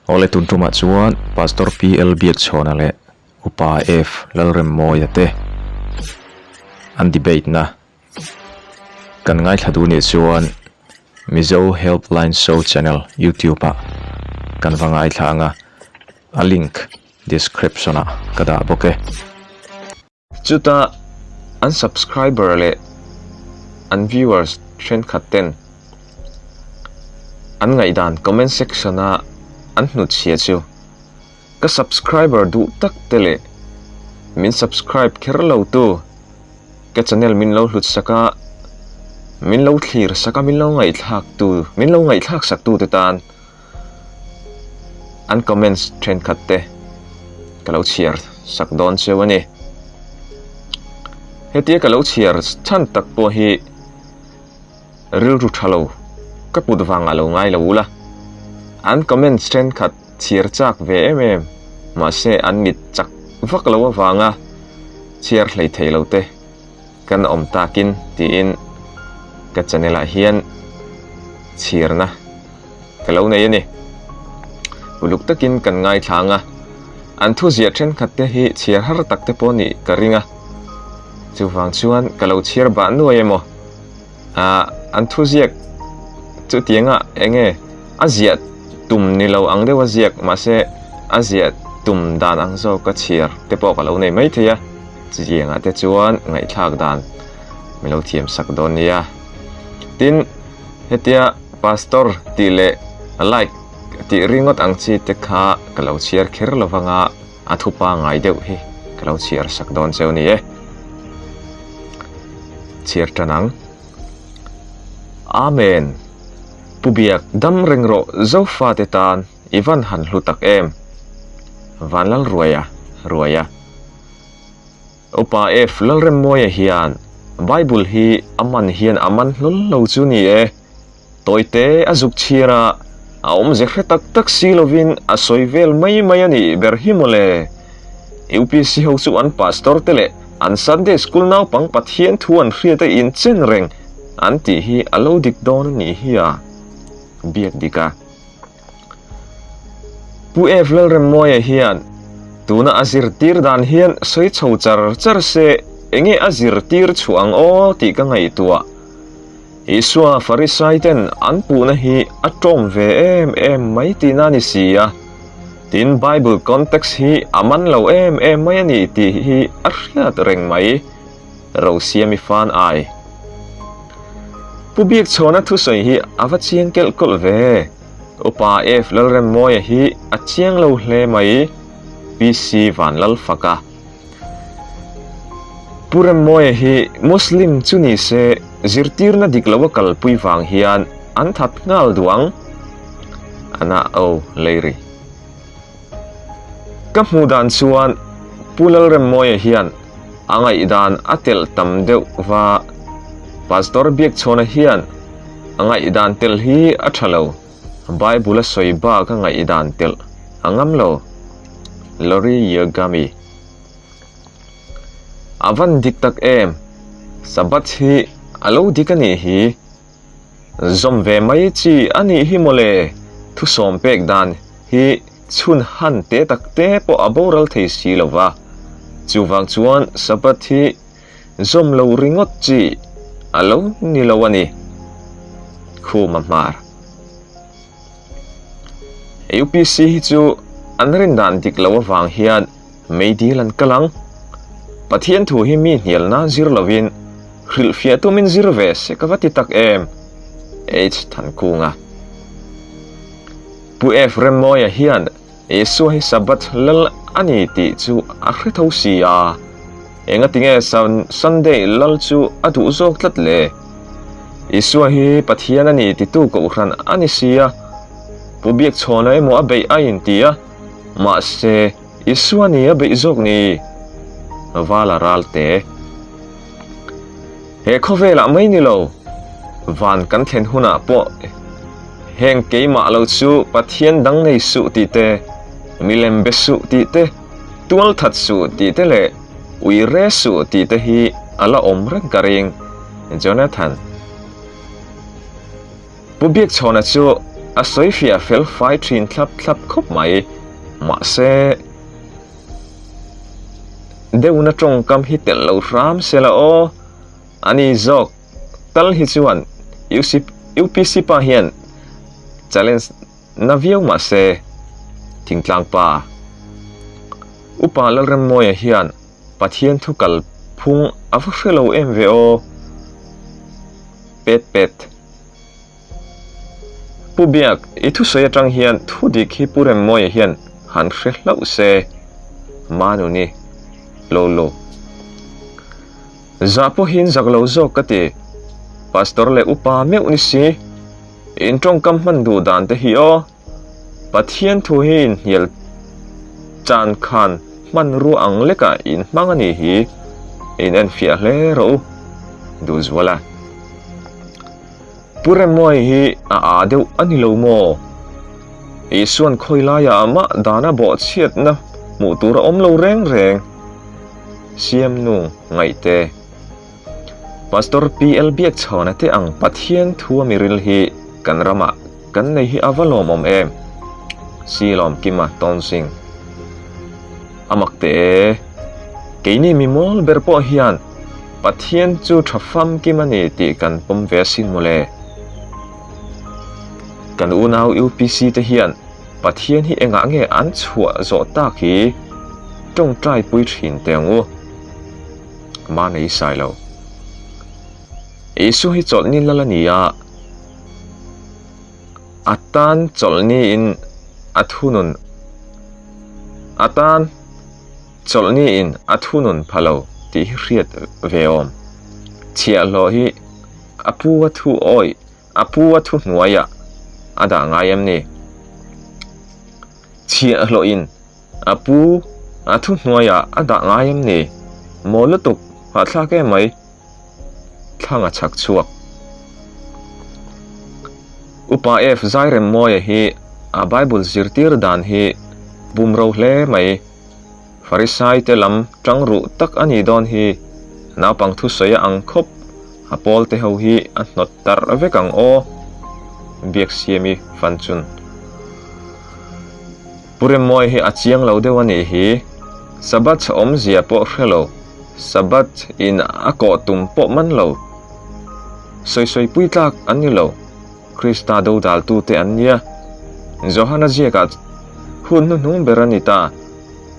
Awle tun tumah chuan Pastor PL Biakchhawna leh Upa F Lalremmawia te an debate na kan ngaithla duh nih chuan Mizo Helpline Show channel youtube ah kan va ngaithla ang a, a link description ah ka dah bawk e. Chutah an subscriber leh an viewers thenkhat ten an ngaihdan comment section a an hnutchhia chu ka subscriber duh tak te leh min subscribe kher lo tu ka channel min lo hlut sak a min lo thlir sak a min lo ngaihthlak tu min lo ngaihthlak sak tu te tan An comments thenkhat te ka lo chhiar sak dawn cheu a ni. Hetia ka lo chhiar chhan tak pawh hi rilru tha lo ka put vangah lo ngai lo ula. An comments thenkhat chhiar chak ve em em mahse an mit chak vak lo avanga chhiar hlei thei lo te kan awm takin tiin ka channel ah hian chhiarna ka lo nei a ni. Uluk takin kan ngaithla ang a, an thu ziah thenkhat te hi chhiar har tak te pawh nih ka ring a, chuvang chuan ka lo chhiar bah nuai emaw ah an thu ziak chutianga enge a ziah tum ni lo ang deuh a ziak mahse a ziah tum dan ang zawk ka chhiar te pawh ka lo nei maithei a, chutiangah te chuan ngaihthlak dan min lo thiam sak dawn nia. Tin, hetia Pastor tih leh like tih ringawt ang chi te kha ka lo chhiar kher lo vanga a thu pangai deuh hi ka lo chhiar sak dawn cheu ni e. Chhiar tan ang. Amen. Pu Biak dam reng rawh Zofate tan i van han hlu tak em. Vanlalruaia Ruaia. Upa F. Lalremmawia hian Bible hi a man hian a man hlawl lo chu ni e. Tawite a zuk chhir a, a awmze hre tak tak si lovin a sawi vel mai mai a nih ber hi mawle. UPC ho chu an pastor te leh an Sunday school naupang Pathian thu an hriat a inchen reng an tih hi a lo dik dawn a nih hi a biak dik a. Pu F. Lalremmawia hian tuna a zirtir dan hian sawi chho char char se enge a zirtir chhuah ang aw tih ka ngaihtuah. Isua Farisai ten an puhna hi a tawm ve em em mai tihna a ni si a. Tin Bible context hi a man lo em em mai a ni tih hi a hriat reng mai. Rosiami fan ai. Pu Biakchhawna thusawi hi a va chiang kelh kawlh ve. Upa F Lalremmawia hi a chiang lo hle mai, PC Vanlalfaka. Pu Remmawia hi Muslim chu ni se zirtirna dik lo a kalpui vang hian an that nghal duh ang. Ana O Leiri. Ka hmuh dan chuan Pu Lalremmawia hian a ngaihdan a telh tam deuh va, Pastor Biakchhawna hian a ngaihdan telh hi a tha lo, Bible a sawi bak a ngaihdan telh a ngam lo. Lori Yagami. A van dik tak em, Sabbath hi a lo dik a nih hi. Zawm ve mai chi a nih hi mawle, thusawm pek dan hi chhun han te tak te pawh a boral thei si lo va, chuvang chuan Sabbath hi zawm lo ringawt chi a lo ni lo a ni. Khuma hmar. UPC hi chu an rin dan dik lo avang hian Meidil an kal ang. Pathian thu hi mi hnial nan zir lovin hrilhfiah tumin zir ve se ka va ti tak em? H. Thankunga. Pu F. Remmawia hian Isua hi Sabbath lal a ni tih chu a hre tho si a, engatinge Sunday lal chu a duh zawk tlat le? Isua hi Pathian a ni titu kohhran a ni si a, Pu Biakchhawna emaw a beih a inti a, mahse, Isua ni a beih zawk ni? Vala ral te. He khawvelah mai ni lo, van kan thlen hunah pawh heng keimah lo chu Pathian dang nei suh tih te, milem be suh tih te, tual that suh tih te leh ui re suh tih te hi a la awm reng ka ring. Jonathan. Pu Biakchhawna chu A sawi fiah fel fai thin thlap thlap khawp mai. Mahse, deuhna tawngkam hi telh lo hram se la aw. Ani zawk tal hi chuan UPC pa hian challenge na viau mahse, thingtlang pa Upa Lalremmawia hian Pathian thu kal phung a va hre lo em ve aw. Pet pet. Pu Biak, i thusawi atang hian thu dik hi Pu Remmawia hian han hre hlauh se, Manuni, lo lo. Zah pawhin zak lo zawk ka ti. Pastor leh upa meuh ni si. In tawngkam hman duh dan te hi aw. Pathian thu hi inhnial chan khan hmanrua ang lekah in hmang a nih hi. In enfiah hle rawh u. Duhzuala. Pu Remmawi hi a aa deuh a ni lo maw? Isuan khawi laiah mah dana bawhchhiatna hmuh tur a awm lo reng reng. Siamnu ngaihte. Pastor PL Biakchhawna te ang Pathian thu a miril hi kan ramah kan nei hi a va lawmawm em? Si Lawmkima Tawnsing. A mak teh e. Keini mi mawl ber pawh hian Pathian chu tha famkim a ni tih kan pawm ve asin mawle. Kan unau UPC te hian Pathian hi engah nge an chhuah zawh tak hi tawngtai pui thin teh ang u. Mahni i sai lo. Isua hi chawlhni lal a ni a, a tan chawlhniin a thunun a tan chawlhniin a thunun pha lo tih hi hriat ve awm. Chhiahhlawh hi a pu a thu awih A pu a thuhnuaiah a dah ngai em ni? Chhiahhlawhin a pu a thuhnuaiah a dah ngai em ni? Maw lutuk, hahthlak em mai. Thlang a chhak chhuak. Upa F Zairemmawia hi a Bible zirtir dan hi bumro hle mai. Farisai te lam tang ruh tak a nih dawn hi, naupang thusawi a ang khawp, a pawl te ho hi a hnawt tarh vek ang aw, Biaksiami fan chun. Pu Remmawi hi a chiang lo deuh a nih hi, Sabbath awmzia pawh hre lo, Sabbath in a kawh tum pawh man lo, sawisawi pui tlak an ni lo. Krista dodaltute an nia. Johana ziakah hun hnuhnung ber a ni ta.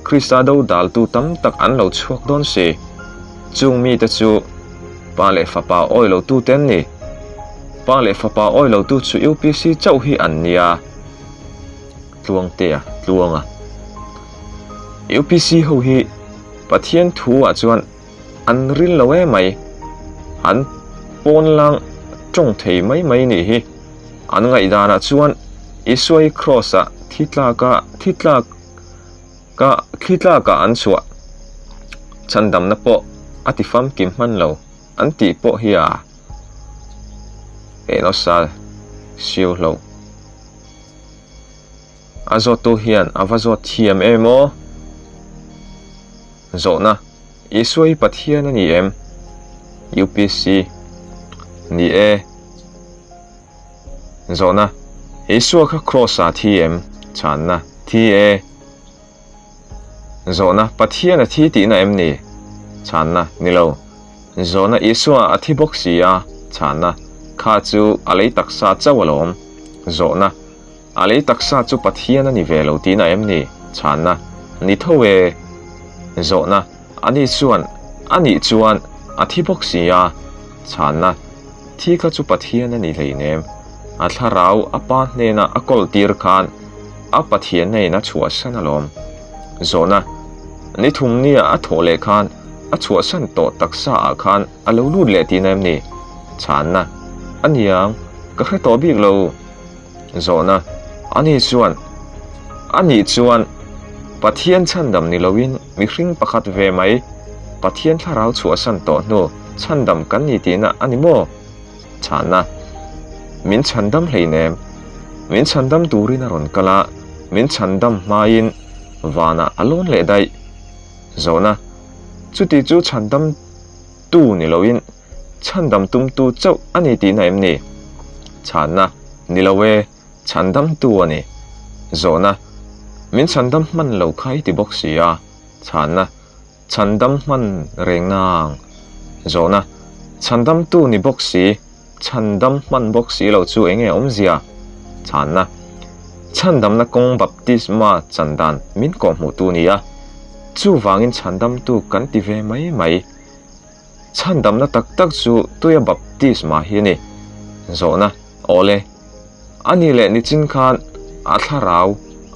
Krista dodaltu tam tak an lo chhuak dawn si. Chung mite chu Pa leh Fapa awi lotute an ni. Pa leh Fapa awi lotu chu UPC chauh hi an nia. Tluangtea, Tluanga. UPC ho hi Pathian thu ah chuan An ril lo emai. An pawn lang tawng thei mai mai nih hi. An ngaihdanah chuan Isua hi Kraws ah thi tlaka thi tlak ka thli tlakah an chhuah. Chhandamna pawh a ti famkim hman lo an tih pawh hi a Enosa siu hlo. A zawttu hian a va zawt thiam em aw? Zawhna, Isua hi Pathian a ni em? UPC, Ni e. Zawhna, Isua kha Kraws-ah thi em? Chhanna, Thi e. Zawhna, Pathian a thi tihna em ni? Chhanna, Ni lo. Zawhna, Isua a thi bawk si a? Chhanna, Kha chu a lei taksa chauh alawm. Zawhna, A lei taksa chu Pathian a ni ve lo tihna em ni? Chhanna, Ni tho e. Zawhna, Ani chuan, A nih chuan, a thi bawk si a. Chhanna, Thi kha chu Pathian a ni hleinem. A thlarau a pa hnena a kawl tir khan a Pathianna in a chhuahsan alawm. Zawhna, Ni thumnia a thawh leh khan a chhuahsan tawh taksa ah khan a lo lut leh tihna em ni? Chhanna, A niang, ka hre tawh bik lo. Zawhna, Ani chuan, A nih chuan, Pathian chhandam ni loin mihring pakhat ve mai, Pathian thlarau chhuahsan tawh hnu chhandam kan ni tihna a ni maw? Chhanna, Min chhandam hleinem. Min chhandam turin a rawn kal a, min chhandam hmain vanah a lawn leh daih. Zawhna, Chuti chu chhandam tu ni loin Chhandam tumtu chauh a ni tihna em ni? Chhanna, Ni lo e. Chhandamtu a ni. Zawhna, Min chhandam hman lo kha i ti bawk si a. Chhanna, Chhandam hman reng nang. Zawhna, Chhandamtu ni bawk si, chhandam hman bawk si lo chu enge awmzia? Chhanna, Chhandamna kawng baptisma chan dan min kawhhmuhtu ni a, chuvangin chhandamtu kan ti ve mai mai. Chhandamna tak tak chu tuia baptisma hi a ni. Zawhna, Awle, a ni leh nichin khan a thlarau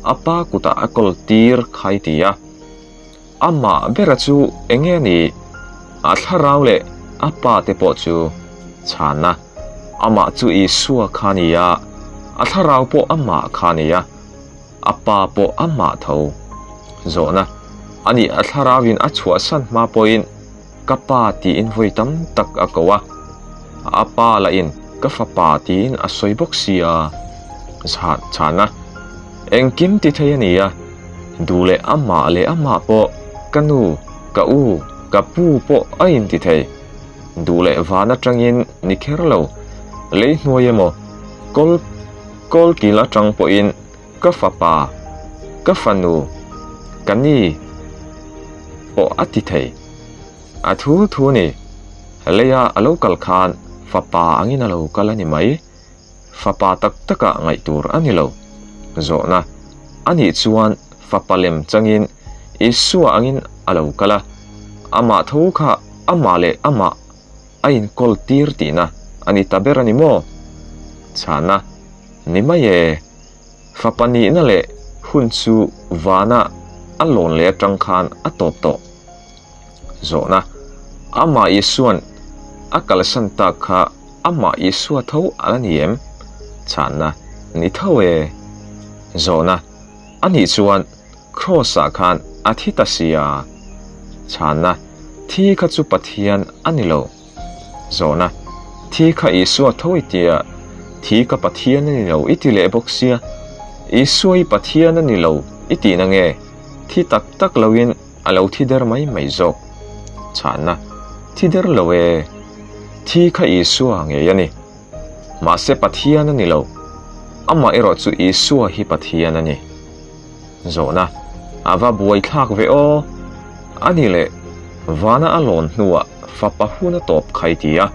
a pa kutah a kawl tir kha i ti a. Amah bera chu eng nge ni? A thlarau leh a pa te pawh chu chhanna. Amah chu Isua kha a ni a, a thlarau pawh amah kha a ni a, a pa pawh amah tho. Zawhna, Ani a thlarauin a chhuahsan hma pawhin ka pa tiin vawi tam tak a ko a, a pa lahin ka fapa tiin a sawi bawk si a. Chhanna, Engkim ti thei a ni a, duh leh amah leh amah pawh ka nu, ka u, ka pu pawh a inti thei. Duh leh van atangin ni kher lo, lei hnuai emaw, kawl kawlkil atang pawhin Ka fapa, ka fanu, ka ni pawh a ti thei. A thu thu ni, leia a lo kal khan fapa angin a lo kal a ni mai. Fapa tak takah ngaih tur a ni lo. Zawhna, A nih chuan fapa lem changin Isua angin a lo kal a, amah tho kha amah leh amah a inkawl tir tihna a ni ta ber a ni maw? Chhana, Ni mai e. Fapa nihna leh hun chu vana a lawn leh atang khan a tawp tawh. Zawhna, Amah Isua'n a kalsan tak kha amah Isua tho a la ni em? Chhanna, Ni tho e. Zawhna, A nih chuan Kraws-ah khan a thi ta si a? Chhanna, Thi kha chu Pathian a ni lo. Zawhna, Thi kha Isua tho i tia, thi ka Pathian a ni lo i ti leh bawk sia. Isua i Pathian a ni lo i tihna nge? Thi tak tak loin a lo thi der mai mai zawk. Chhanna, Thi der lo e. Thi kha Isua ngei a ni. Mahse Pathian a ni lo. Amah erawh chu Isua hi Pathian a ni. Zawhna, A va buaithlak ve aw! A ni leh, vana a lawn hnuah fapa hun a tawp khai ti a,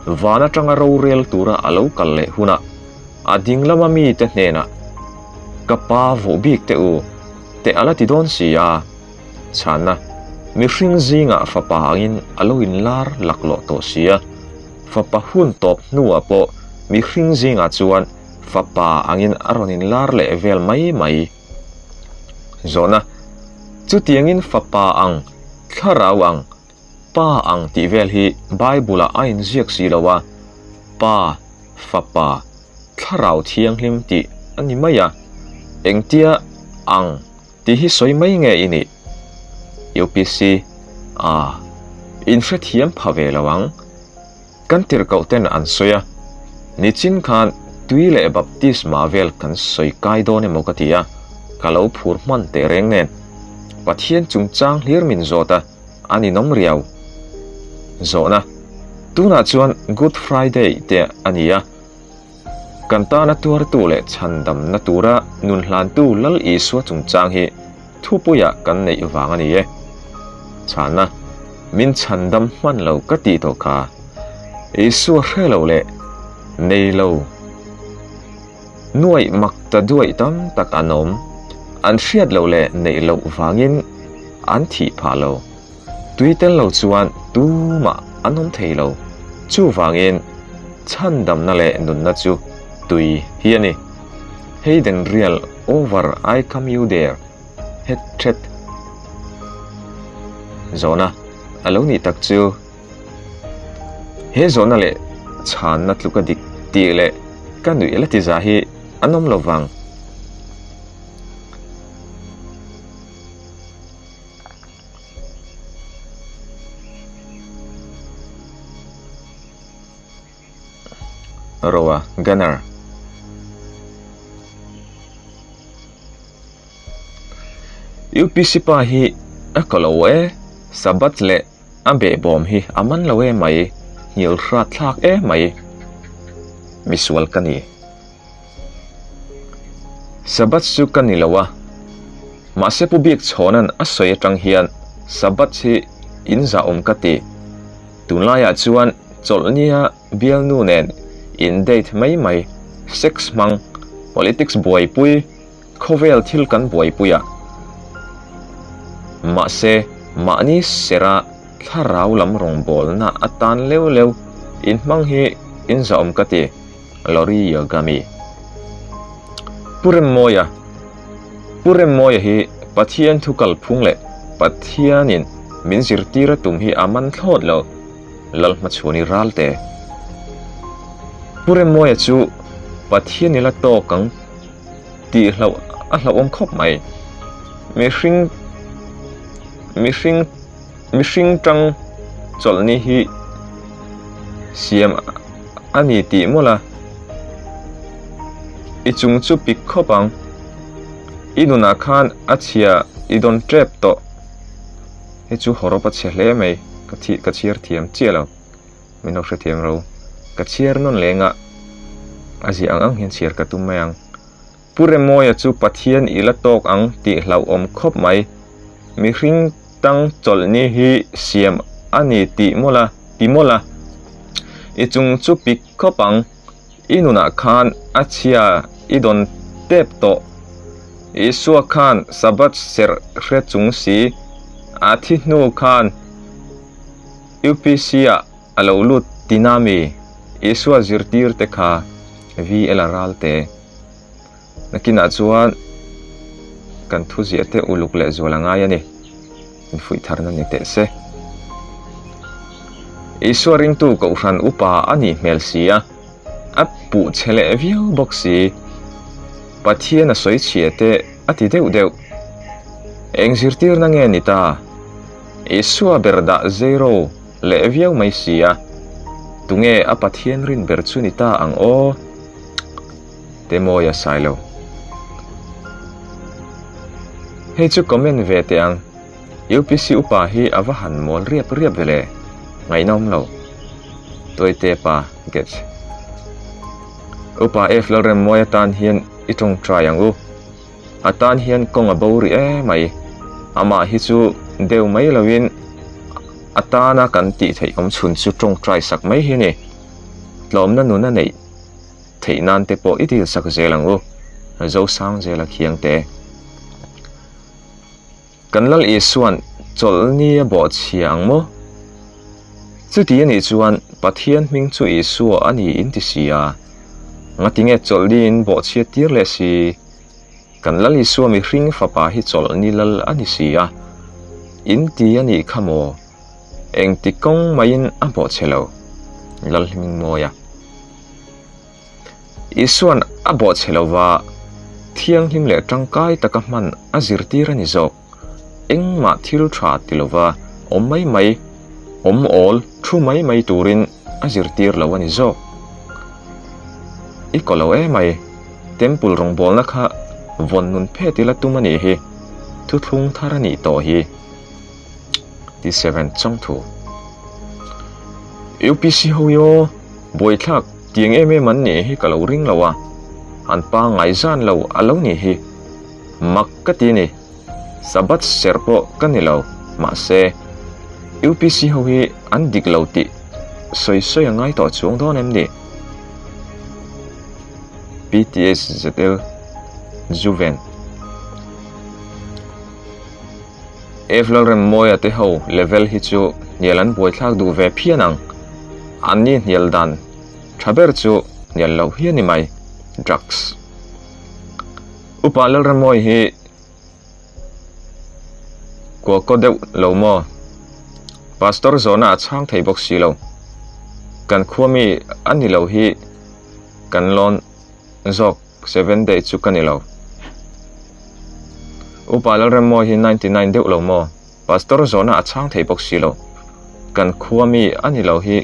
van atanga rorel tura a lo kal leh hunah a ding lama mite hnenah, Ka pa vuh bik teh u, teh a la ti dawn si a. Chhanna, Mihring zingah fapa angin a lo inlar laklawh tawh si a, fapa hun tawp hnuah pawh mihring zingah chuan Fapa angin a rawn inlar leh vel mai mai. Zawhna, Chutiangin Fapa ang, Thlarau ang, Pa ang tih vel hi Bible-ah a inziak si lo a, Pa, Fapa, Thlarau Thianghlim tih a ni mai a, engtia ang tih hi sawi mai nge i nih? Upc, A, inhrethiam pha ve lo ang. Kan tirhkoh ten an sawi a, nichin khan tui leh baptisma vel kan sawi kai dawn emaw ka ti a, ka lo phur hman teh reng nen. Pathian chungchang hlir min zawt a, a ninawm riau. Zawhna, Tunah chuan Good Friday te a ni a, kan tana tuartu leh chhandamna tura nun hlantu Lal Isua chungchang hi Thupuiah kan neih vang a ni e. Chhanna, Min chhandam hman lo ka tih tawh kha. Isua hre lo leh nei lo nuaih mak ta duaih tam tak an awm. An hriat loh leh neih loh vangin an thih phah lo. Tui tel lo chuan tumah an awm thei lo. Chuvangin chhandamna leh nunna chu tui hi a ni. Hayden Rial over I come you there het thet Zawhna a lo nih tak chu he zawhna leh chhanna tluka dik tih leh ka nuih la ti za hi an awm lo vang. Roa Gunner. UPC pa hi a ka lo e, Sabbath leh a behbawm hi a man lo e mai, hnial hrat thlak e mai. Misual ka ni. Sabbath chu ka ni lo a, mahse Pu Biakchhawna'n a sawi atang hian Sabbath hi in zahawm ka ti. Tunlaiah chuan chawlhnia bialnu nen in date mai mai, sex hmang, politics buaipui, khawvel thil kan buaipui a. Mahse, mahni sera thlarau lam rawngbawlna atan leu leu in hmang hi in zahawm ka ti. Lori Yagami. Pu Remmawia Pu Remmawia hi Pathian thu kalphung leh Pathianin min zirtir a tum hi a man thlawt lo, Lalhmachhuani Ralte. Pu Remmawia chu Pathian i la tawk ang tih hlauh a hlauhawm khawp mai. Mihring mihring Mihring tang chawlhni hi siam a ni tih mawlh a, i chung chu pik khawp ang. I nunah khan a chhia i dawn tep tawh. Hei chu hawrawp a chhe hle mai, ka thih ka chhiar thiam chiah lo. Min lo hrethiam ro. Ka chhiar nawn leng a, a ziah ang ang hian chhiar ka tum mai ang. Pu Remawia chu Pathian i la tawk ang tih hlauhawm khawp mai. Mihring tang chawlhni hi siam a ni tih mawlh a, ti mawlh a. I chung chu pik khawp ang. I nunah khan a chhia i dawn tep tawh. Isua khan Sabbath serh hre chung si a thi hnu khan UPC ah A lo lut tina mi Isua zirtir te kha VL a ral te. Nakinah chuan kan thu ziah te uluk leh zual a ngai a ni. Infuih tharna ni teh se. Isua ringtu Kohhran upa a nih hmel si a, a puh chhe leh viau bawk si. Pathian a sawi chhia te a ti deuh deuh. Eng zirtirna nge ni ta? Isua ber dah zero. Leh viau mai si a, tunge a Pathian rin ber chu ni ta ang aw? Te mawi a sai lo. Hei chu comment ve teh ang, UPC upa hi a va han mawl riap riap ve le, ngaihnawm lo. Tuaite pa gets. Upa F Lalremmawi atan hian i tawngtai ang u. A tan hian kawng a bo rih e mai. Amah hi chu deuh mai loin a tana kan tih theih awm chhun chu tawngtai sak mai hi a ni. Tlawmna nun a neih theih nan te pawh i dil sak zel ang u, Zosang zela khiang te. Kan Lal Isua'n chawlhni a bawhchhia ang maw? Chuti a nih chuan Pathian hming chu Isua a ni in ti si a, ngatinge chawlhni in bawhchhia tir leh si? Kan Lal Isua mihring fapa hi chawlhni lal a ni si a, in ti a nih kha maw? Engti kawng maiin a bawhchhe lo? Lal Hmingmawia. Isua'n a bawhchhe lova thianghlim leh tangkai taka hman a zirtir a ni zawk. Engmah thil tha ti lova awm mai mai, awm awl thu mai mai turin a zirtir lo a ni zawk. I kaw lo emai, Temple rawngbawlna kha vawn nun phet ila tum a nih hi, thuthlung thar a nih tawh hi. Ti seven chawngthu. UPC ho hi aw! Buaithlak tiang em em an nih hi ka lo ring lo a, an pangngai zan lo a lo nih hi. Mak ka ti ni. Sabbath serh pawh ka ni lo, mahse UPC ho hi an dik lo tih sawi sawi a ngai tawh chuang dawn em ni? PTSZL Juven. F Lalremmawia te ho level hi chu hnial an buaithlak duh ve phian ang. Anni hnial dan tha ber chu hnial loh hi a ni mai. Drugs. Upa Lalremmawia hi kuakaw deuh lo maw? Pastor zawhna a chhang thei bawk si lo. Kan khua mi a ni lo hi kan lawn zawk. Seven day chu ka ni lo. Upa Lalremmawi hi 99 deuh lo maw? Pastor zawhna a chhang thei bawk si lo. Kan khua mi a ni lo hi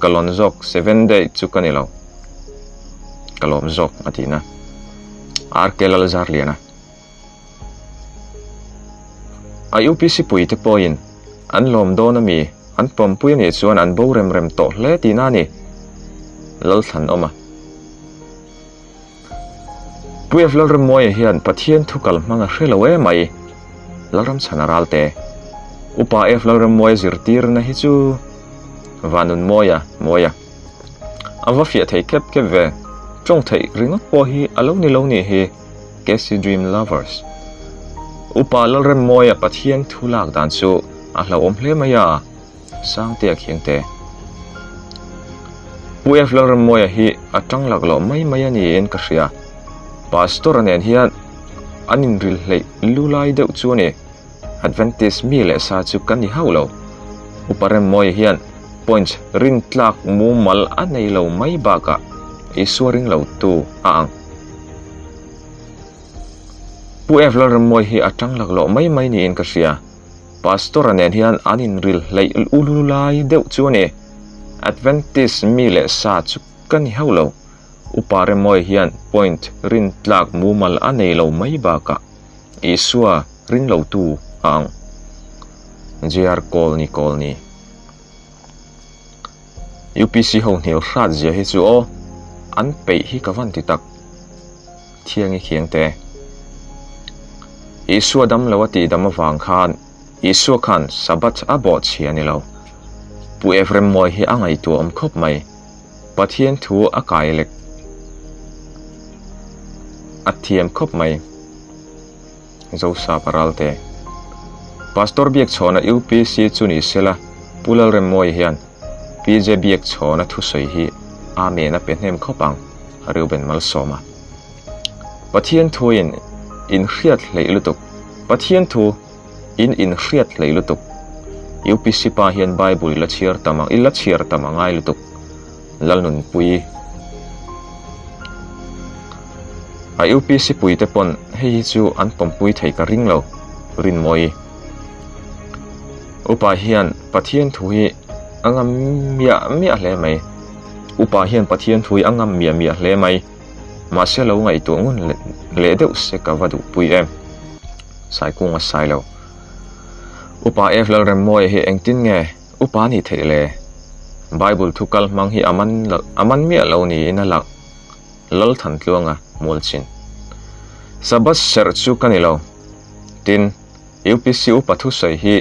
ka lawn zawk seven day chu ka ni lo. Ka lawm zawk a tihna. RK Lalzarliana. A UPC pui te pawhin an lawm dawn a mi an pawmpui a nih chuan an bo rem rem tawh hle tihna a ni. Lalthlanawma. Pu F Lalremmawia hian Pathian thu kal hmang a hre lo emai. Lalramchhana Ralte. Upa F Lalremmawia zirtirna hi chu Vanunmawia Mawia a va fiah thei khep khep ve. Tawng theih ringawt pawh hi a lo ni lo nih hi. KC Dream Lovers. Upa Lalremmawia Pathian thu lak dan chu a hlauhawm hle mai a. Sangtea Khiangte. Pu F Lalremmawia hi a tang lak loh mai mai a niin ka hria. Pastor-a nen hian an inril hleih lu lai deuh chu a ni. Adventist mi leh sa chu ka ni hauh lo. Upa Remmawia hian points rintlak mumal a nei lo mai bakah Isua ring lo tu a ang. Pu F Lalremmawia hi a tang lak loh mai mai niin ka hria. Pastor-a nen hian an inril hleih ulu lai deuh chu a ni. Adventist mi leh sa chu ka ni hauh lo. Upa Remmawia hian point rintlak mumal a nei lo mai bakah Isua ring lotu a ang. JR Kawlni Kawlni. UPC ho hnial hrat zia hi chu aw, an peih hi ka van ti tak. Thiangi Khiangte. Isua dam lo a tih dam avang khan Isua khan Sabbath a bawh chhia a ni lo. Pu Ephraim Mawi hi a ngaihtuah awm khawp mai. Pathian thu a kai lek a thiam khawp mai. Zosapa Ralte. Pastor Biakchhawna UPC chu ni sela Pu Lalremmawia hian PJ Biakchhawna thusawi hi Amen a pe hnem khawp ang, Reuben Malsawma. Pathian thuin in hriat hleih lutuk Pathian thu in in hriat hleih lutuk UPC pa hian Bible i la chhiar tam ang i la chhiar tam a ngai lutuk Lalnunpuii. A UPC pui te pawn hei hi chu an pawmpui thei ka ring lo, Rinmawii. Upa hian Pathian thu hi a ngam miah miah hle mai. Upa hian Pathian thu hi a ngam miah miah hle mai. Mahse lo ngaihtuah ngun leh deuh se ka va duhpui em. Saikunga Sailo. Upa F Lalremmawia hi engtin nge Upa nih theih le? Bible thu kal hmang hi a man a man miah lo niin a lang. Lalthantluanga Mualchin. Sabbath serh chu ka ni lo. Tin, UPC upa thusawi hi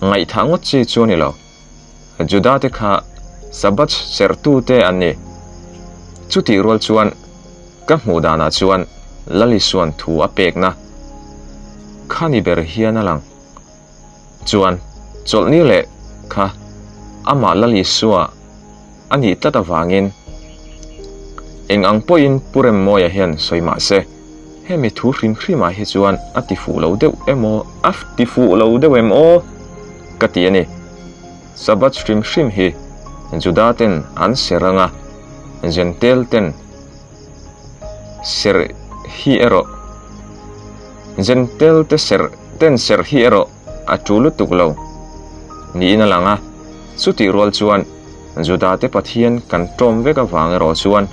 ngaihthah ngawt chi chu a ni lo. Juda te kha Sabbath serhtute an ni. Chutih rual chuan ka hmuh danah chuan Lalisuan thu a pekna kha ni ber hian a lang. Chuan chawlhni leh kha amah Lalisua a nih tlat avangin eng ang pawhin Pu Remmawia hian sawi mah se, hemi thu hrim hrimah hi chuan a ti fuh lo deuh emaw a ti fuh lo deuh em aw ka ti a ni. Sabbath hrim hrim hi Juda ten an ser anga Jentail ten serh hi erawh Jentail te serh ten serh hi erawh a tu lutuk lo niin a lang a, chutih rual chuan Juda te Pathian kan tawm vek avang erawh chuan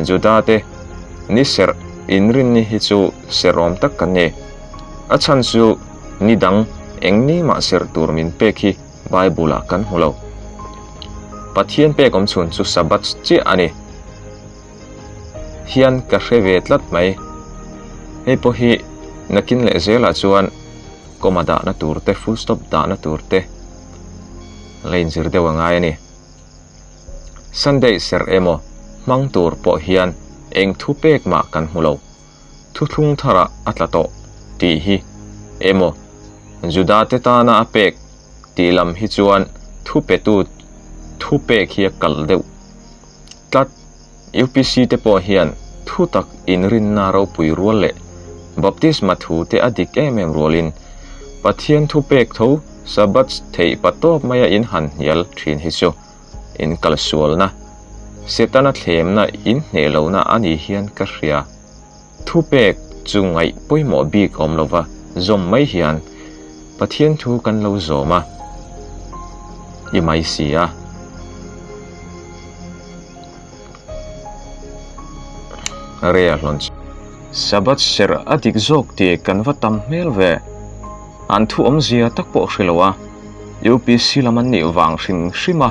Juda te ni serh inrinni hi chu serh awm tak kan ni. A chhan chu ni dang eng ni mah serh tur min pek hi Bible ah kan hmu lo. Pathian pek awm chhun chu Sabbath chiah a ni. Hian ka hre ve tlat mai. Hei pawh hi nakin leh zelah chuan comma dahna tur te, full stop dahna tur te la inzir deuh a ngai a ni. Sunday serh emaw hmang tur pawh hian eng thu pek mah kan hmu lo. Thuthlung tharah a tla tawh tih hi emaw Juda te tana a pek tih lam hi chuan thu petu thu pek hi a kal deuh tlat. UPC te pawh hian thu tak inrinna ropui rual leh baptisma thu te a dik em em rualin Pathian thu pek tho Sabbath theih pa tawp maia in han hnial thin hi chu in kalsualna, Setana thlemna in hneh lohna a ni hian ka hria. Thupek chu ngaih pawimawh bik awm lova zawm mai hian Pathian thu kan lo zawm a, i mai si a. Rea hlawn chu. Sabbath serh a dik zawk tih kan va tam hmel ve. An thu awmzia tak pawh hre lo a, UPC lam an nih vang hrim hrim a,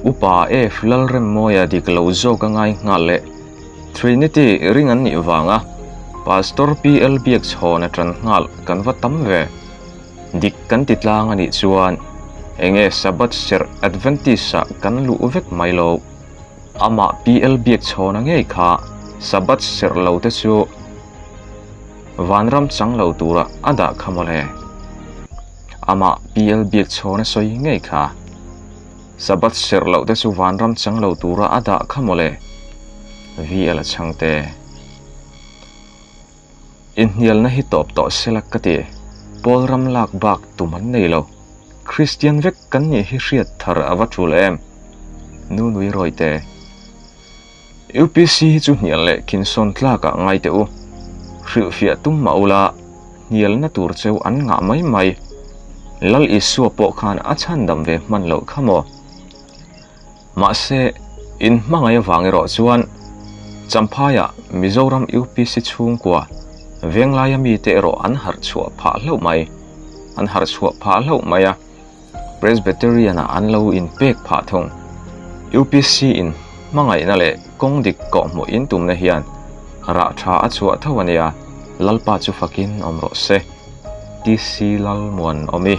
Upa F Lalremmawia dik lo zawk a ngai nghal leh. Trinity ring an nih vanga Pastor PL Biakchhawna tan nghal kan va tam ve. Dik kan ti tlang a nih chuan enge Sabbath serh Adventist ah kan luh vek mai lo. Amah PL Biakchhawna ngei kha Sabbath serh lo te chu vanram chang lo tura a dah kha mawle. Amah PL Biakchhawna sawi ngei kha. Sabbath serh loh te chu vanram chang lo tura a dah kha mawle. VL a chhang te. Inhnialna hi tawp tawh sela ka ti. Pawl ram lak bak tum an nei lo. Kristian vek kan nih hi hriat thar a va tul em. Nu nui rawi te. UPC hi chu hnial leh khinsawn tlak ah ngai teh u. Hrilhfiah tum mah ula, hnialna tur cheu an ngah mai mai. Lal Isua pawh khan a chhandam ve hman loh kha maw? Mahse, in hmangaih avang erawh chuan Champhaiah Mizoram UPC chhungkua Venglaia mite erawh an harh chhuah phah hlauh mai. An harh chhuah phah hlauh mai a. Presbyterian-ah an lo inpek phah thung. UPC in hmangaihna leh kawng dik kawhhmuh in tumna hian rah tha a chhuah tho a nia, Lalpa chu fakin awm rawh se. TC Lalmuanawmi.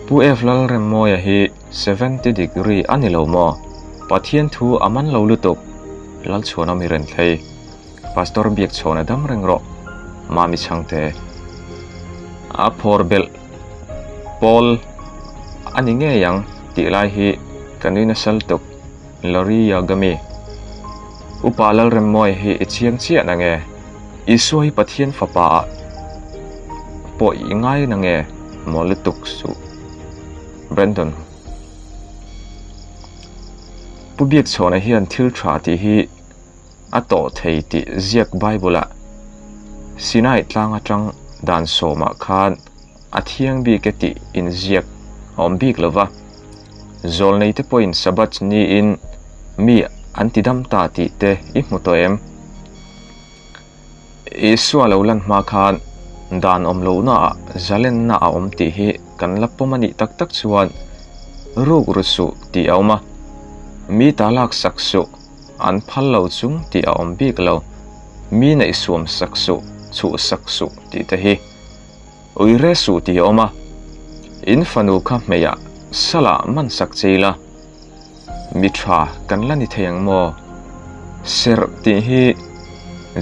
Pu F Lalremmawia hi 70 degree a ni lo maw? Pathian thu a man lo lutuk. Lalchhuanawmi Renthlei. Pastor Biakchhawna dam reng rawh. Mami Chhangte. A phawr belh pawl a ni ngei ang tih lai hi ka nui nasa lutuk. Lori Yagami. Upa Lalremmawi hi i chiang chiah na nge? Isua hi Pathian fapa ah pawh i ngai na nge? Maw lutuk suh. Brandon. Pu Biakchhawna hian thil tha tih hi a tawh thei tih ziak Bible-ah Sinai tlang atang dan sawmah khan a thiang bik e tih inziak a awm bik lo va. Zawlneite pawhin Sabbath niin mi an tidam ta tih te i hmu tawh em? Isua lo lan hma khan dan awm lohnaah zalenna a awm tih hi kan la pawm a nih tak tak chuan ruk ru suh tih a awm a, mi ta lak sak suh, an phal lo chung tih a awm bik lo, mi neih suam sak suh, chhuh sak suh tih te hi ui re suh tih a awm a, in fanu kha hmeiah salah man sak che ila. Mi tha kan la ni thei ang maw? Serh tih hi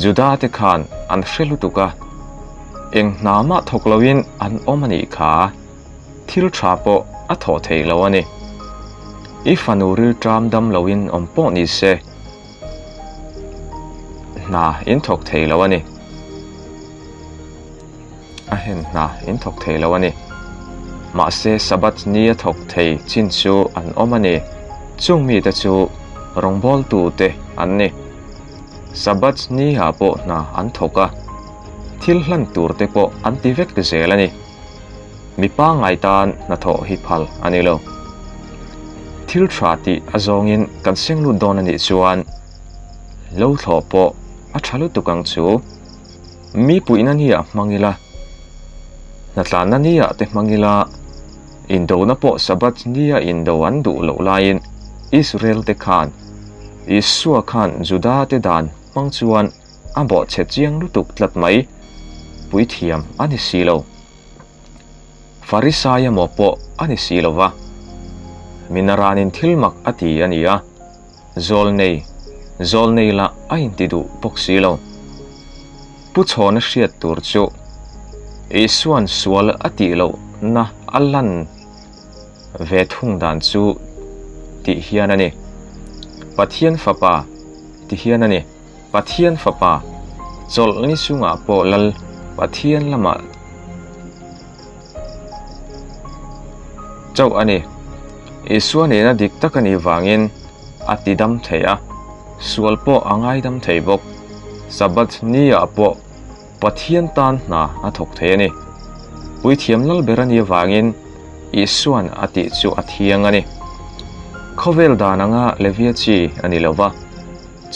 Juda te khan an hre lutuk a, eng hna mah thawk loin an awm a nih kha, thil tha pawh a thawh thei lo a ni. I fanu rilṭam dam loin awm pawh ni se, hna in thawk thei lo a ni. A hen hna in thawk thei lo a ni. Mahse Sabbath ni a thawk thei chin chu an awm a ni. Chung mite chu rawngbawltute an ni. Sabbath ni ah pawh hna an thawk a, thil hlan tur te pawh an ti vek zel a ni. Mi pangngai tan hnathawh hi phal a ni lo. Thil tha tih a zawngin kan seng lut dawn a nih chuan lo thlawh pawh a tha lutuk ang chu. Mi puihna ni ah hmang ila, hnatlanna ni ah te hmang ila, indona pawh Sabbath ni a indo an duh loh laiin Israel te khan Isua khan Juda te dan hmang chuan a bawhchhe chiang lutuk tlat mai, puithiam a ni si lo. Farisai emaw pawh a ni si lo va, Minaranin thil mak a ti a ni a. Zawlnei, zawlnei lah a inti duh bawk si lo. Pu Chhawna hriat tur chu Isua'n sual a tih lohna a lan ve thung dan chu tih hian a ni. Pathian Fapa ti hian a ni. Pathian Fapa, chawlhni chungah pawh Lal Pathian lamah chauh a ni. Isua nena dik tak a nih vangin a tidam thei a, sual pawh a ngaidam thei bawk. Sabbath ni-ah pawh Pathian tan hna a thawk thei a ni. Puithiam lal ber a nih avangin Isua'n a tih chu a thiang a ni. Khawvel dan anga Levia chi a ni lo va,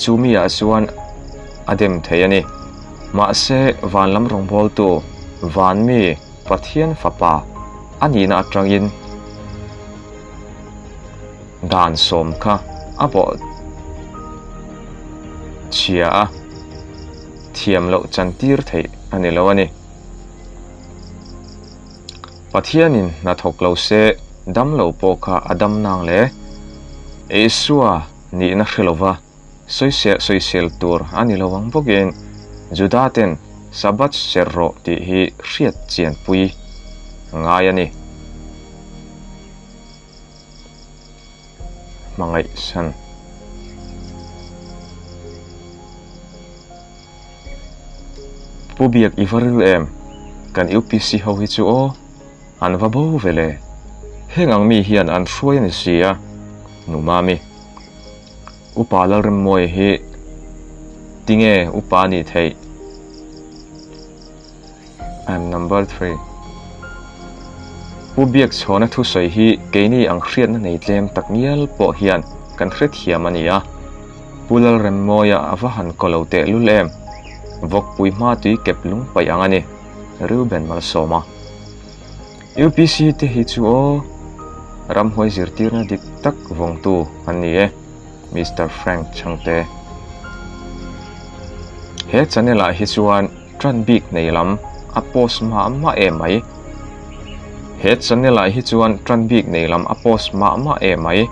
chu mi-ah chuan a dem thei a ni. Mahse, van lam rawngbawltu, van mi, Pathian Fapa a nihna atangin dan sawm kha a bawh. chhia a, thiam loh chantir theih a ni lo a ni. Pathianin hna thawk lo se dam lo pawh kha a dam nang le. Isua nihna hre lova sawisel sawisel tur a ni lo ang bawkin Juda ten Sabbath ser rawh tih hi hriat chianpui a ngai a ni. Hmangaihsan. Pu Biak i va ril em? Kan UPC ho hi chu aw, an va bo ve le. Heng ang mi hian an hruai a ni si a, Nu Mami. Upa Lalremmawia hi tinge upa a nih theih? I'm number 3. Pu Biakchhawna thusawi hi keini ang hriatna nei tlem tak ngial pawh hian kan hrethiam a ni a. Pu Lalremmawia a va han kaw lo tehlul em? Vawkpui hma tui kep lung paih ang a ni, Reuben Malsawma. UPC te hi chu aw, ramhuai zirtirna dik tak vawngtu an ni e. Mister Frank Chhangte. He channel ah hi chuan tan bik nei lam a post mah mah em mai. He channel ah hi chuan tan bik nei lam a post mah mah em mai.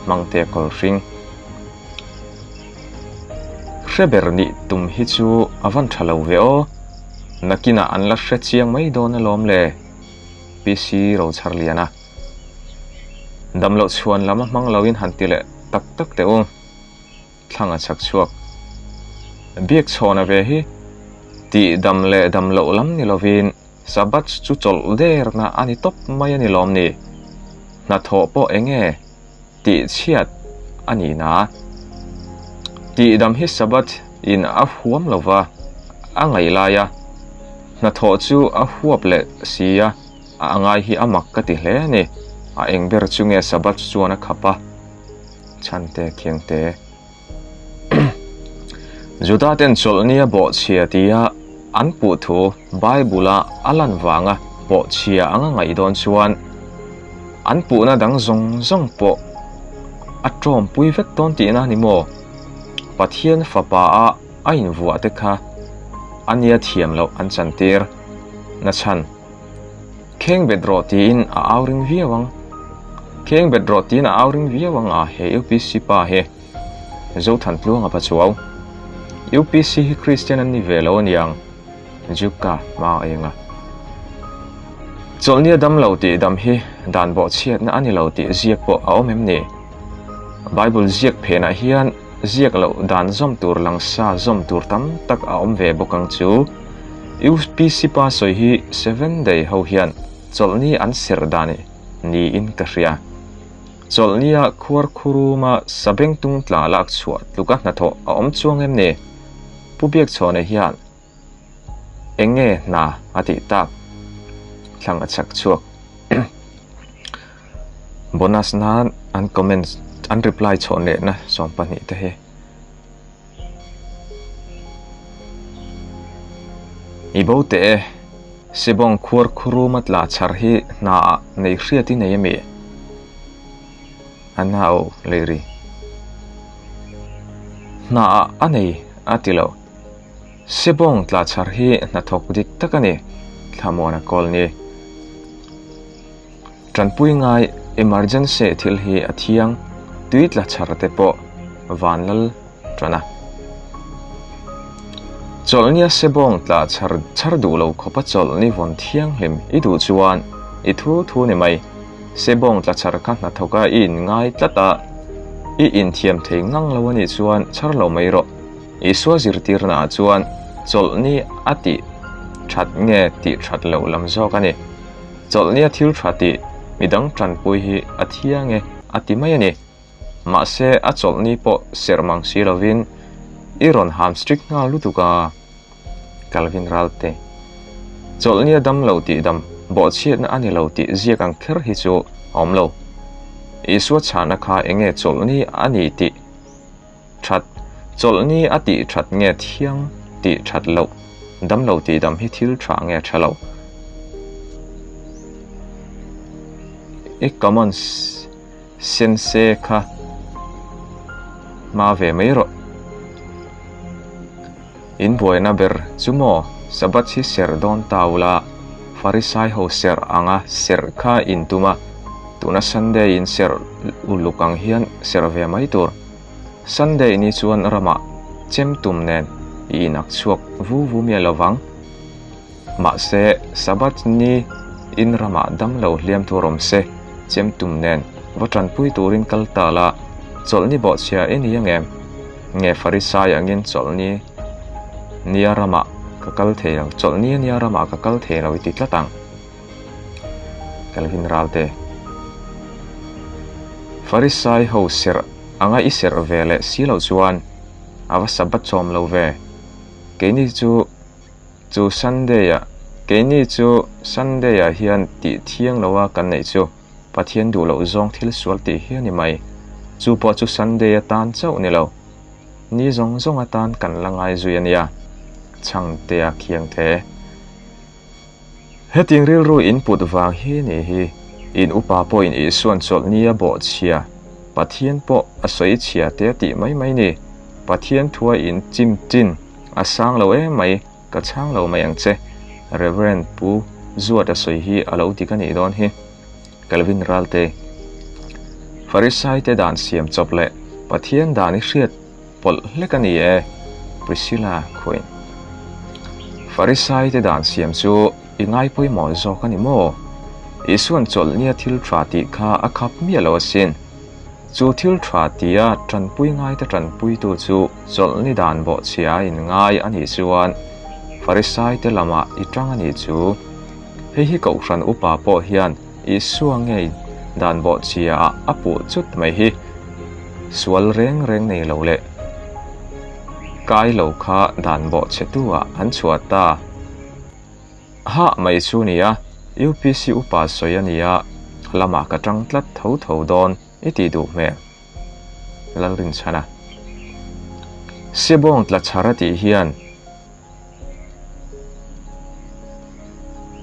Hmangte Kawlhring. Hre ber nih tum hi chu a van tha lo ve aw. Nakinah an la hre chiang mai dawn alawm le. PC Rochharliana. Damloh chhuan lam a hmang loin han ti leh tak tak teh u. Thlang a chak chhuak. Biak chhawna ve hi tih dam leh dam loh lam ni lovin Sabbath chu chawlh derna a ni tawp mai a ni lawm ni? Hnathawh pawh eng nge tih chhiat a nih na? Tih dam hi Sabbath in a huam lova a ngaih laia hnathawh chu a huap leh si a, a ngai hi a mak ka ti hle a ni. A eng ber chu nge Sabbath chuan a khap a? Chhante Khiangte. Juda ten chawlhnia bawhchhia tia an puh thu Bible-a a lan vanga bawhchhia anga ngaih dawn chuan an puhna dang zawng zawng pawh a tawmpui vek dawn tihna a ni maw? Pathian fapa a a invuah te kha a nia thiam loh an chantir nachhan. Kheng bet rawh tiin a au ring viau ang. Kheng bet rawh tiin a au ring viau ang a he UPC pa hi. Zothan tluang a va chuau. UPC hi Kristian an ni ve lo aniang. Juka hma a eng a. Chawlhnia dam lo tih dam hi dan bawhchhiatna a ni lo tih ziak pawh a awm em ni? Bible ziak phenah hian ziak loh dan zawm tur langsa zawm tur tam tak a awm ve bawk ang chu. UPC pa sawi hi Seven Day ho hian chawlhni an serh dan niin ka hria. Chawlhnia khuar khuruma sabengtung tla lak chhuah tluka hnathawh a awm chuang em ni? Pu Biakchhawna hian eng nge hna a tih tak thlang a chak chhuak. Bonus nan an comments an reply chhawn lehna 12 te hi. I bo teh e, Sibawng khuar khuruma tla chhar hi hna ah nei hriat i nei a mi? A nau lei ri. Hna ah a nei a ti lo. Sibawng tla chhar hi hnathawk dik tak a ni, Thlamuana kawl ni. Tanpui ngai emergency thil hi a thiang, tui tla chhar te pawh van lal tan a. Chawlhnia sebawng tla chhar chhar duh lo khawpa chawlhni vawn thianghlim i duh chuan i thu thu ni mai. Sebawng tla chhar kha hnathawka i inngai tlat a, i inthiam thei ngang lo a nih chuan chhar lo mai rawh. Isua zirtirnaah chuan chawlhni a tih that nge tih that loh lam zawk a ni. Chawlhnia thil tha tih midang tanpui hi a thiang e a ti mai a ni. Mahse a chawlhni pawh serh mang si lovin i rawn ham strict nghal lutuk a. Calvin Ralte. Chawlhnia dam lo tih dam bawhchhiatna a ni lo tih ziak ang kher hi chu a awm lo. Isua chhahna kha enge chawlhni a ni tih That, chawlhni a tih that nge thiang tih that loh, damlo tih dam hi thil tha nge tha lo. I common sense kha hma ve mai rawh. In buaina ber chu maw Sabbath hi serh dawn ta ula, Farisai ho serh anga serh kha in tum a, tuna Sunday in serh uluk ang hian serh ve mai tur. Sunday ni chuan ramah chem tum nen i inak chhuak vu vu miah lovang. Mahse, Sabbath ni in ramah damlo hliam tur awm se, chem tum nen va tanpui turin kal ta la, chawlhni bawhchhia i ni angem? Nge Farisai angin chawlhni nia ramah ka kal thei lo, chawlhni nia ramah ka kal thei lo i ti tlat ang. Kelvin Ralte. Farisai ho serh anga i serh ve leh si loh chuan a va Sabbath chawm lo ve. Keini chu Chu Sunday-ah, keini chu Sunday-ah hian tih thiang loa kan neih chu Pathian duh loh zawng thil sual tih hi a ni mai. Chu pawh chu Sunday atan chauh ni lo, ni zawng zawng atan kan la ngai zui a nia, Chhangtea khiang the. Hetiang rilru in put vang hi ni hi, in upa pawhin Isuan chawlhni a bawh chhia, Pathian pawh a sawi chhia te a tih mai mai ni, Pathian thua in chim chin, A sang lo em mai, ka chhang lo mai ang che. Rev. Pu Zuata sawi hi a lo dik a nih dawn hi. Kelvin Ralte. Farisaite dan siam chawp leh Pathian dan i hriat pawlh hlek a ni e, Priscilla Quinn. Farisaite dan siam chu i ngai pawimawh zawk a ni maw? Isuan chawlhnia thil tha tih kha a khap miah lo asin. Chu thil tha tia tanpui ngaite tanpuitu chu chawlhni dan bawhchhia a inngai a nih chuan Farisaite lamah i tang a nih chu. Hei hi Kohhran upa pawh hian Isua ngei dan bawhchhia ah a puh chut mai hi. Sual reng reng nei lo leh kai lo kha dan bawhchhetu ah an chhuah ta. Hah mai chu nia, UPC upa sawi a nia, lamah ka tang tlat tho tho dawn i tih duh hmel. Lalrinchhana. Sebawng tla chhar a tih hian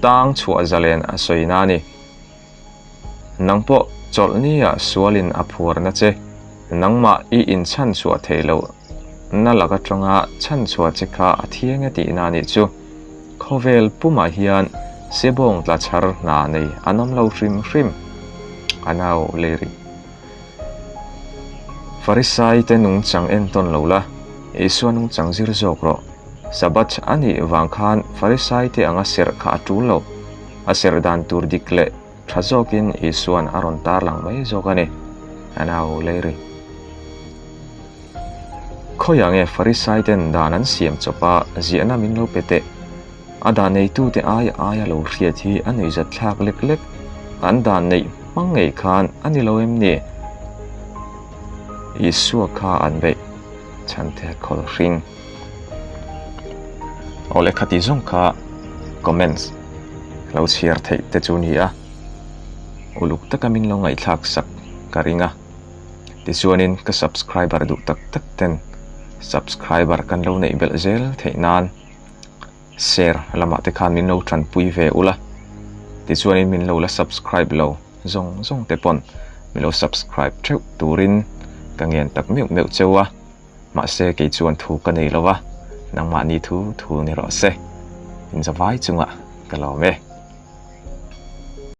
tang chhuah zalen a sawi na a ni. Nang pawh chawlhnia sualin a phuarna che, nangmah i inchhanchhuah theih loh na lak atanga chhanchhuah che kha a thiang e tihna a nih chu. Khawvel pumah hian sebawng tla chhar hna nei an awm lo hrim hrim, a nau lei rih. Farisai te nungchang entawn lo la, Isua nungchang zir zawk rawh. Sabbath a nih vang khan Farisai te anga serh kha a tul lo. A serh dan tur dik leh tha zawkin Isua'n a rawn tarlang mai zawk a ni, a nau lei ri. Khawiah nge Farisai ten dan an siam chawp a, ziahna min lo pe teh. A dan neitute ai aia lo hriat hi a nuihzat thlak lek lek. An dan neih hmang ngei khan a ni lo em ni? Isua kha an beih chhan te khawl hring. Awle khati zawng kha comments lo chhiar theih te chu ni a, uluk taka min lo ngaihthlak sak ka ring a. Tichuanin ka subscriber duh tak tak ten subscriber kan lo neih belh zel theih nan share lamah te khan min lo tanpui ve ula. Tichuanin min lo la subscribe lo zawng zawng te pawn min lo subscribe theuh turin ka ngen tak meuh meuh cheu a. Mahse kei chuan thu ka nei lo va, nangmahni thu thu ni rawh se. Inzavai chungah ka lawm e.